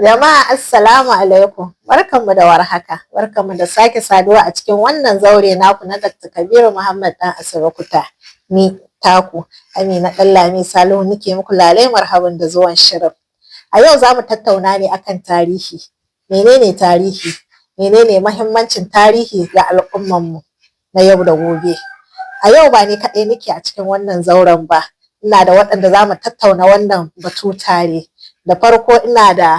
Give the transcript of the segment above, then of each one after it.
Jama'a, assalamu alaikum, barkanmu da warhaka, barkanmu da sake saduwa a cikin wannan zaure naku na Dr. Kabiru Muhammad Ɗan Asabe Kuta. Ni taku Amina Ɗanlami Salihu nake muku lale marhaban da zuwan shirin. A yau za mu tattauna ne akan tarihi. Menene tarihi? Menene mahimmancin tarihi ga al'ummanmu na yau da gobe? A yau ba ni kaɗai nake a cikin wannan zauren ba, ina da waɗanda za mu tattauna wannan batu tare. Da farko ina da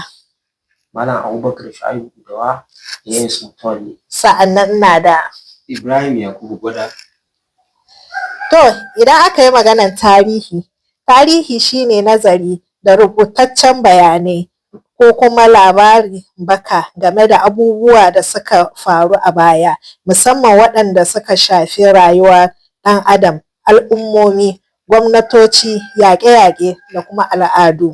Malam Abubakar Shu'aibu Dawa, Yes Mutawalli. Sa'annan ina da Ibrahim Yakubu Gwada. To, idan aka yi maganan tarihi, tarihi shine nazari da rubutaccen bayanai ko kuma labari baka game da abubuwa da suka faru a baya, musamman waɗanda suka shafi rayuwar ɗan adam, al'ummomi, gwamnatoci, yaƙe-yaƙe da kuma al'adu.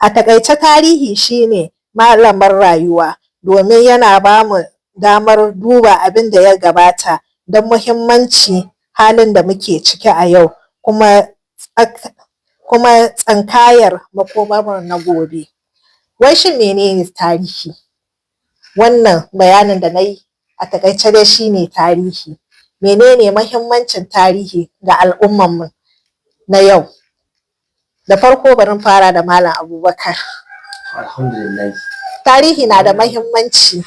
A taƙaice, tarihi shine malamar rayuwa domin yana bamu damar duba abin da ya gabata don muhimmanci halin da muke ciki a yau, kuma tsinkayar makomarmu na gobe. Wai shin menene tarihi? Wannan bayanin da nayi a taƙaice dai shine tarihi. Menene mahimmancin tarihi ga al'ummarmu na yau? Da farko bari in fara da Malam Abubakar. Alhamdulillah. Tarihi na da mahimmanci,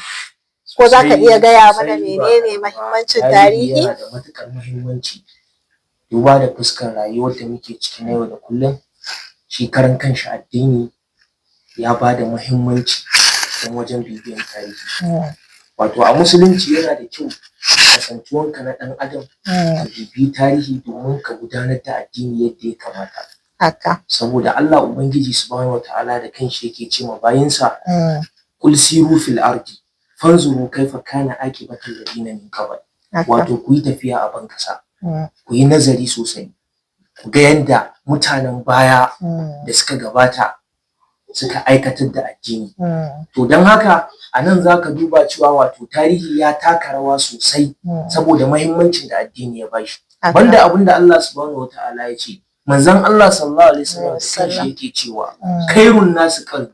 ko za ka iya gaya mana menene mahimmancin tarihi? Yana da matuƙar muhimmanci duba da fuskar rayuwar da muke ciki na yau da kullum. Shi karan kanshi addini ya ba da muhimmanci don wajen bibiyan tarihi. Wato a Musulunci yana da kyau kasantuwanka na ɗan adam ka bibiyi tarihi domin ka gudanar da addini yadda ya kamata. Saboda Allah Ubangiji Subhanahu wa Ta'ala da kanshi yake ce ma bayinsa: "Qul siru fil ardi fanzuru kaifa kana aqibatul ladina min qabl." Wato ku yi tafiya a ban kasa, ku yi nazari sosai, ku ga yanda mutanen baya da suka gabata suka aikatar da addini. To, don haka a nan za ka duba cewa wato tarihi ya taka rawa sosai saboda mahimmancin da addini ya bashi. Banda abin da Allah Subhanahu wa Ta'ala ya ce, manzon Allah Sallallahu alaihi wasallam da kanshi yake cewa: "Khairun nasu qarni",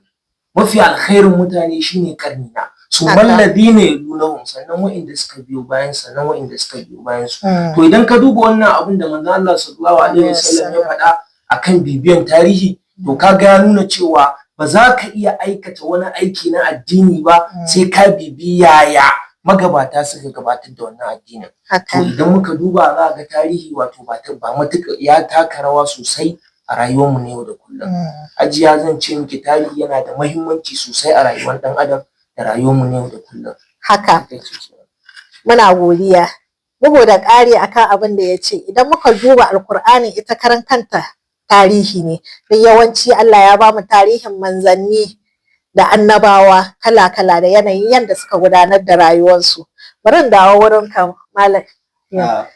mafi alkhairin mutane shine karni na, summal ladina yalunahum, sannan wa'inda suka biyo bayan, sannan wa'inda suka biyo bayan su. To, idan ka duba wannan abin da manzon Allah Sallallahu alaihi wasallam ya faɗa akan bibiyan tarihi, to kaga ya nuna cewa ba za ka iya aikata wani aiki na addini ba sai ka bibi yaya magabata suka gabatar da wannan addinin. To, idan muka duba za ga tarihi wato ba ba matuƙa ya taka rawa sosai a rayuwarmu na yau da kullum. Hajiya, zan ce miki tarihi yana da mahimmanci sosai a rayuwar ɗan adam da rayuwarmu na yau da kullum. Haka. Muna godiya. Bugu da ƙari akan abin da ya ce, idan muka duba Alkur'ani, ita karan kanta tarihi ne. Duk yawanci Allah ya bamu tarihin manzanni da annabawa kala-kala da yanayin yanda suka gudanar da rayuwarsu. Bari in dawo wurin ka, Malam.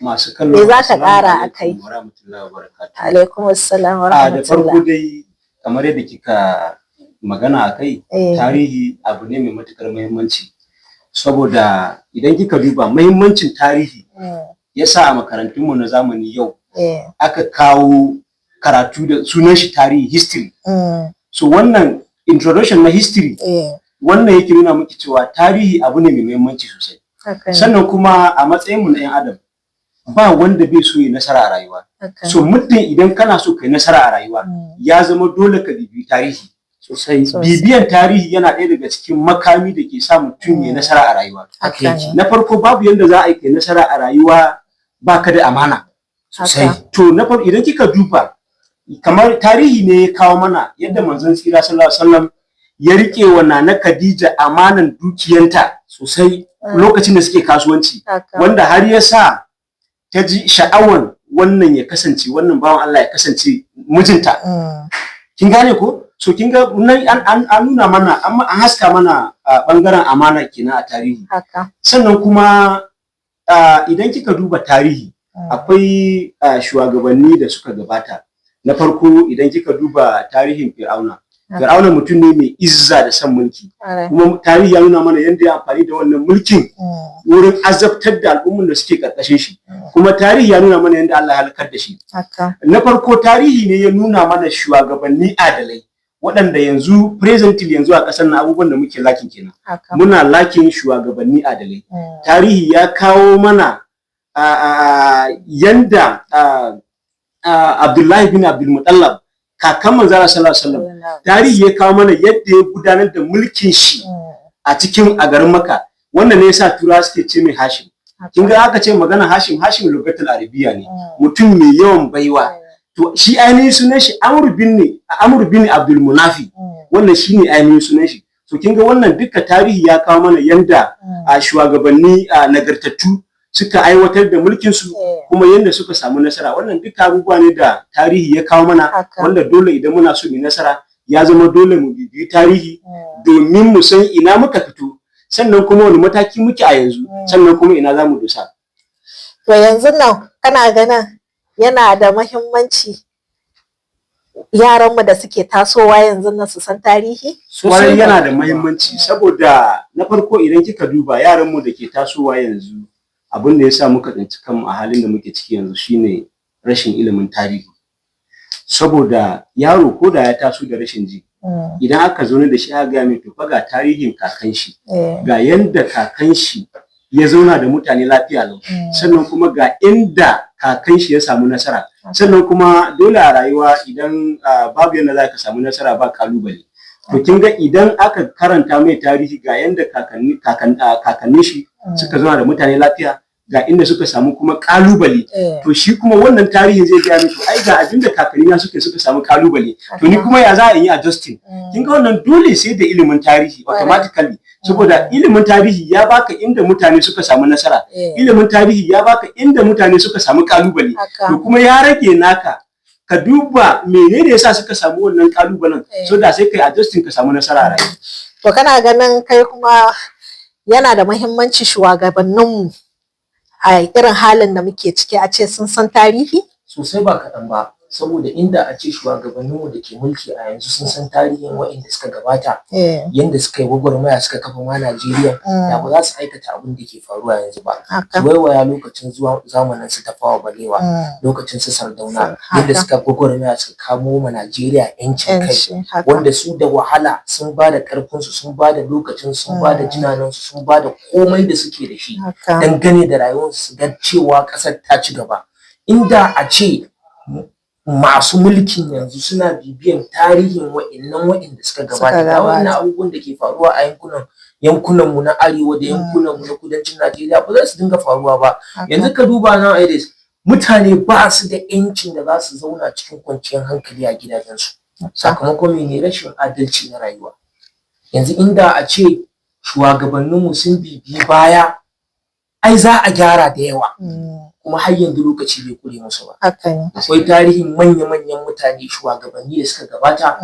Masu kallo, Me za ka ƙara a kai? wa rahmatullahi wa barakatuh. Alaikum assalam wa A da farko rahmatullah. dai, kamar yadda kika magana a kai, tarihi abu ne mai matukar muhimmanci. Saboda idan kika duba muhimmancin tarihi, yasa a makarantunmu na zamani yau aka kawo karatu da sunan shi tarihi, history. So wannan introduction na history, wannan yake nuna miki cewa tarihi abu ne mai muhimmanci sosai. Haka ne. Sannan kuma a matsayinmu na 'yan adam, ba wanda bai so ya nasara a rayuwa. Haka. So muddin idan kana so kai nasara a rayuwa, ya zama dole ka bibiyi tarihi. Sosai. Sosai. Bibiyan tarihi yana ɗaya daga cikin makami da ke sa mutum ya nasara a rayuwa. Haka ne. Na farko, babu yanda za a yi kai nasara a rayuwa baka da amana. To, na farko, idan kika duba kamar tarihi ne ya kawo mana yadda Manzon Tsira Sallallahu alaihi wasallam ya rike wa Nana Khadija amanan dukiyanta lokacin da suke kasuwanci, wanda har ya sa ta ji sha'awan wannan ya kasance, wannan bawan Allah ya kasance mijinta. Kin gane ko? So kin ga nan an nuna mana, an haska mana a bangaren amana kenan a tarihi. Sannan kuma idan kika duba tarihi, akwai shugabanni da suka gabata. Na farko, idan kika duba tarihin Fir'auna, Fir'auna mutum ne mai izza da son mulki, kuma tarihi ya nuna mana yadda ya amfani da wannan mulkin wurin azabtar da al'umman da suke karkashin shi, kuma tarihi ya nuna mana yadda Allah ya halakar da shi. Na farko, tarihi ne ya nuna mana shugabanni adalai Waɗanda yanzu presently, yanzu a ƙasar nan, abubuwan da muke lacking kenan. Muna lacking shugabanni adalai. Tarihi ya kawo mana yanda Abdullahi bin Abdul Muttalib, kakan manzo Allah sallallahu alaihi wasallam, tarihi ya kawo mana yadda ya gudanar da mulkin shi a cikin a garin Makka. Wannan ne yasa Turawa suke ce mai Hashim. Kin ga aka ce magana Hashim, Hashim lugatul Arabiya ne, mutum mai yawan baiwa. To shi ainihin sunan shi Amr bin Abdul Munafi. Wannan shine ainihin sunan shi. So kin ga wannan duka tarihi ya kawo mana yanda a shugabanni nagartattu suka aiwatar da mulkin su, kuma yanda suka samu nasara. Wannan duka abubuwa ne da tarihi ya kawo mana, wanda dole idan muna so mu nasara, ya zama dole mu bibiyi tarihi domin mu san ina muka fito, sannan kuma wani mataki muke a yanzu, sannan kuma ina za mu dosa. To yanzu nan kana ganin yana da muhimmanci yaranmu da suke tasowa yanzu nan su san tarihi? Kwarai, yana da muhimmanci, saboda na farko idan kika duba yaranmu da ke tasowa yanzu, abin da ya sa muka tsinci kanmu a halin da muke ciki yanzu shine rashin ilimin tarihi. Saboda yaro ko da ya taso da rashin ji, idan aka zo da shi aka gaya mai, to fa ga tarihin kakan shi, ga yanda kakan shi ya zauna da mutane lafiya lau, sannan kuma ga inda kakan shi ya samu nasara. Sannan kuma dole a rayuwa idan babu yanda za ka samu nasara ba kalubale. To kin ga idan aka karanta mai tarihi, ga yanda kakannin shi suka zauna da mutane lafiya, ga inda suka samu kuma kalubale, to shi kuma wannan tarihin zai gaya mai, to ai ga abin da kakanni na suka samu kalubale, to ni kuma ya za a yi adjusting? Kin ga wannan dole sai da ilimin tarihi automatically, saboda ilimin tarihi ya baka inda mutane suka samu nasara, ilimin tarihi ya baka inda mutane suka samu kalubale. To kuma ya rage naka ka duba menene yasa suka samu wannan kalubalen, so da sai kai adjusting ka samu nasara a rayuwa. To kana ganin kai kuma yana da muhimmanci shugabanninmu a irin halin da muke ciki a ce sun san tarihi? Sosai, ba kaɗan ba, saboda inda a ce shugabanninmu da ke mulki a yanzu sun san tarihin waɗanda suka gabata, yanda suka yi gwagwarmaya suka kafa ma Najeriya, da ba za su aikata abin da ke faruwa yanzu ba. Su waiwaya lokacin zuwa zamanin su Tafawa Balewa, lokacin su Sardauna, yadda suka gwagwarmaya suka kamo ma Najeriya 'yancin kai, wanda su da wahala sun ba da ƙarfinsu, sun ba da lokacin, sun ba da jinanansu, sun ba da komai da suke da shi dangane da rayuwarsu, su ga cewa ƙasar ta ci gaba. Inda a ce masu mulkin yanzu suna bibiyan tarihin wa'innan wa'inda suka gabata, da wannan abubuwan da ke faruwa a yankunan mu na arewa da yankunan mu na kudancin Najeriya ba za su dinga faruwa ba. Yanzu ka duba nowadays, mutane ba su da 'yancin da za su zauna cikin kwanciyar hankali a gidajensu, sakamakon mene? Rashin adalci na rayuwa. Yanzu inda a ce shugabanninmu sun bibiyi baya, ai za a gyara da yawa, kuma har yanzu lokaci bai kure musu ba. Akwai tarihin manya-manyan mutane, shugabanni da suka gabata,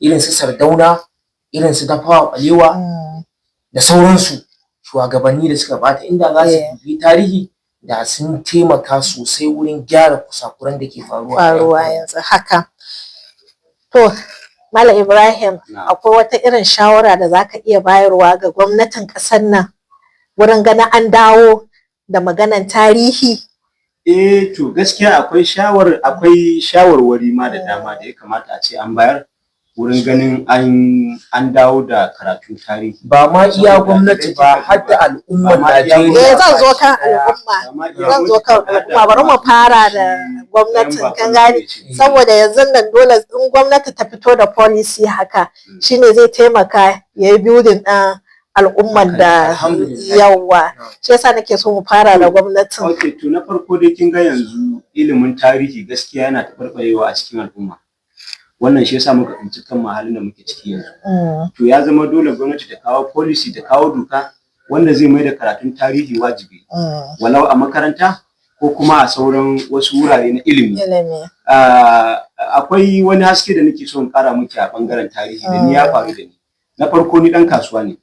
irin su Sardauna, irin su Tafawa Balewa da sauransu, shugabanni da suka gabata. Inda za su bibiyi tarihi, da sun taimaka sosai wurin gyara kusakuran da ke faruwa. Faruwa yanzu haka. To Malam Ibrahim, akwai wata irin shawara da zaka iya bayarwa ga gwamnatin ƙasar nan wurin ganin an dawo da maganan tarihi? Eh, to gaskiya akwai shawarwari ma da dama da ya kamata a ce an bayar wurin ganin an dawo da karatun tarihi. Ba ma iya gwamnati ba, har da al'ummar Najeriya. Eh, zan zo kan al'umma. Zan zo kan al'umma. Bari mu fara da gwamnatin, kan gane? Saboda yanzu nan dole in gwamnati ta fito da policy haka, shine zai taimaka ya yi building ɗin al'umman da yawa. Shi yasa nake so mu fara da gwamnatin. Okay, to na farko dai kin ga yanzu ilimin tarihi gaskiya yana taɓarɓarewa a cikin al'umma. Wannan shi yasa muka tsinci kanmu a halin da muke ciki yanzu. To ya zama dole gwamnati ta kawo policy, ta kawo doka wanda zai mai da karatun tarihi wajibi, walau a makaranta ko kuma a sauran wasu wurare na ilimi. Akwai wani haske da nake so in ƙara miki a ɓangaren tarihi da ni ya faru da ni. Na farko, ni ɗan kasuwa ne.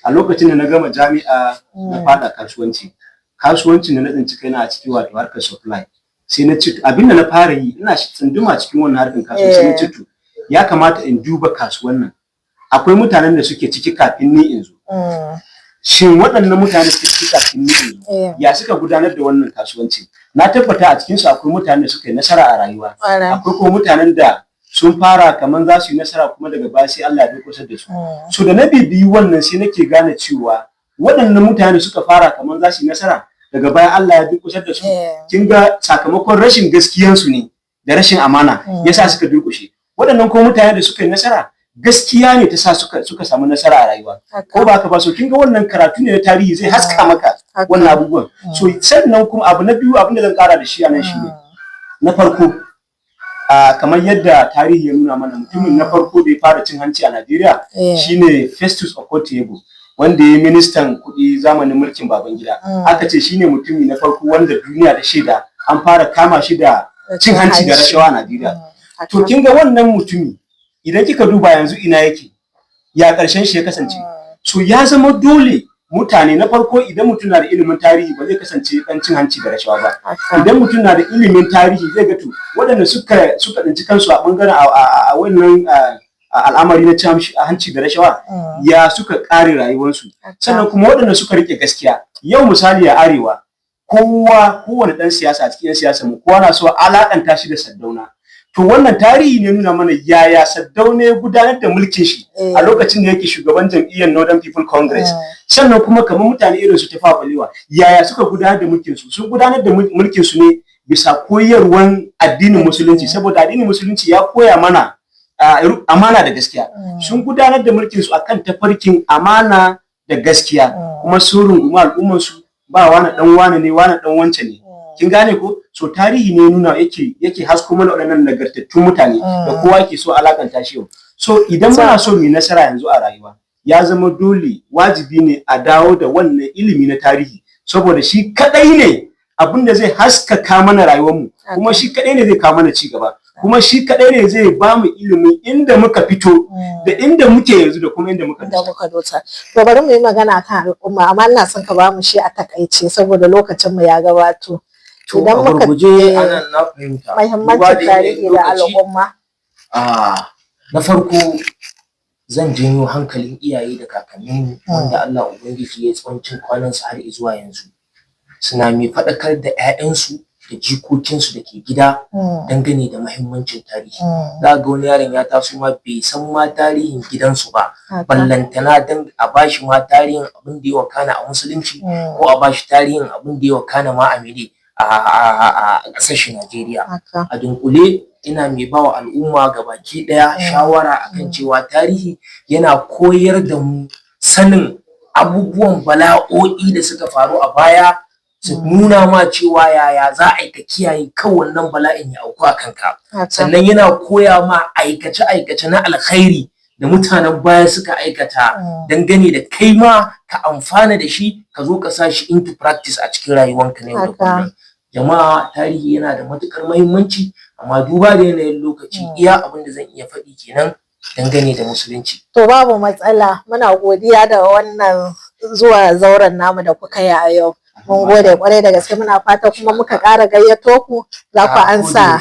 A lokacin da na gama jami'a na faɗa kasuwanci. Kasuwancin da na tsinci kaina a ciki, wato harkar supply. Sai na ci abin da na fara yi, ina tsunduma cikin wannan harkar kasuwanci, sai na ce to ya kamata in duba kasuwan nan. Akwai mutanen da suke ciki kafin ni in zo. Shin waɗannan mutanen da suke ciki kafin ni in zo, ya suka gudanar da wannan kasuwanci? Na tabbata a cikinsu akwai mutanen da suka yi nasara a rayuwa. Akwai kuma mutanen da Sun fara kamar za su yi nasara, kuma daga baya sai Allah ya durƙusar da su. So da na bibiyi wannan, sai nake gane cewa waɗannan mutane suka fara kamar za su yi nasara, daga baya Allah ya durƙusar da su. Kin ga sakamakon rashin gaskiyansu ne da rashin amana yasa suka durƙushe. Waɗannan kuma mutane da suka yi nasara, gaskiya ne ta sa suka samu nasara a rayuwa, ko ba haka ba? So kin ga wannan karatu ne na tarihi, zai haska maka wannan abubuwan. So sannan kuma abu na biyu, abin da zan kara da shi a nan shine, na farko, kamar yadda tarihi ya nuna mana, mutumin na farko da ya fara cin hanci a Najeriya shine Festus Okotie-Eboh, wanda ya yi ministan kuɗi zamanin mulkin Babangida. Aka ce shine mutumi na farko wanda duniya ta shaida an fara kama shi da cin hanci da rashawa a Najeriya. To kin ga wannan mutumi, idan kika duba yanzu ina yake, ya ƙarshen shi ya kasance? So ya zama dole mutane, na farko, idan mutum na da ilimin tarihi, ba zai kasance dan cin hanci da rashawa ba. Idan mutum na da ilimin tarihi, zai ga to waɗanda suka tsinci kansu a bangaren a wannan al'amari na cin hanci da rashawa, ya suka ƙare rayuwarsu. Sannan kuma waɗanda suka rike gaskiya, yau misali a arewa, kowa, kowane ɗan siyasa a cikin 'yan siyasa mu, kowa na so alakanta shi da Sardauna. To wannan tarihi ne nuna mana yaya Sardauna ya gudanar da mulkin shi a lokacin da yake shugaban jam'iyyar Northern People Congress. Sannan kuma kamar mutane irin su Tafawa Balewa, yaya suka gudanar da mulkin su? Sun gudanar da mulkin su ne bisa koyarwan addinin Musulunci, saboda addinin Musulunci ya koya mana amana da gaskiya. Sun gudanar da mulkin su akan tafarkin amana da gaskiya, kuma sun rungumi al'umman su, ba wani dan wani ne, wani dan wance ne. Kin gane ko? So tarihi ne nuna yake hasko mana waɗannan nagartattun mutane da kowa yake so alakanta shi yau. So idan muna so mu yi nasara yanzu a rayuwa, ya zama dole, wajibi ne a dawo da wannan ilimi na tarihi, saboda shi kadai ne abin da zai haskaka mana rayuwarmu, kuma shi kadai ne zai kawo mana ci gaba, kuma shi kadai ne zai ba mu ilimin inda muka fito da inda muke yanzu da kuma inda muka Inda muka dosa. To bari mu yi magana kan al'umma, amma ina son ka ba mu shi a takaice saboda lokacin mu ya gabato. To Idan a muka gurguje anan na fahimta. Duba Muhimmancin da yanayin tarihi da lokaci, al'umma. Na farko zan janyo hankalin iyaye da kakanninmu wanda Allah Ubangiji ya tsawancin kwanansu har zuwa yanzu. Suna mai faɗakar da 'ya'yansu da jikokinsu da ke gida dangane da mahimmancin tarihi. Za ga wani yaron ya taso ma bai san ma tarihin gidansu ba, ballantana dan a bashi ma tarihin abin da ya wakana a Musulunci ko a bashi tarihin abin da ya wakana ma a mene a ƙasar shi Najeriya. A dunkule, ina mai bawa al'umma gabaki ɗaya shawara akan cewa tarihi yana koyar da mu sanin abubuwan bala'o'i da suka faru a baya, su nuna ma cewa yaya za a yi ka kiyaye kan wannan bala'in ya auku a kanka. Sannan yana koya ma aikace-aikace na alkhairi da mutanen baya suka aikata, dangane da kai ma ka amfana da shi, ka zo ka sa shi into practice a cikin rayuwanka na yau da kullum. Jama'a, tarihi yana da matuƙar muhimmanci, amma duba da yanayin lokaci, iya abin da zan iya faɗi kenan dangane da Musulunci. To babu matsala, muna godiya da wannan zuwa zauren namu da kuka yi a yau. Mun gode kwarai da gaske, muna fata kuma muka ƙara gayyato ku za ku ansa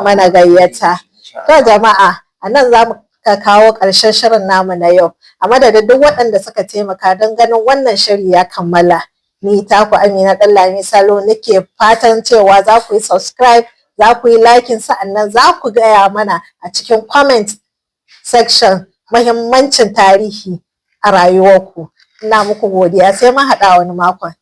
mana gayyata. To jama'a, a nan za mu ka kawo ƙarshen shirin namu na yau. A madadin duk waɗanda suka taimaka don ganin wannan shiri ya kammala, ni taku Amina Ɗanlami Salo nake fatan cewa za ku yi subscribe, za ku yi liking, sa'annan za ku gaya mana a cikin comment section muhimmancin tarihi a rayuwarku. Ina muku godiya, sai mun haɗa wani makon.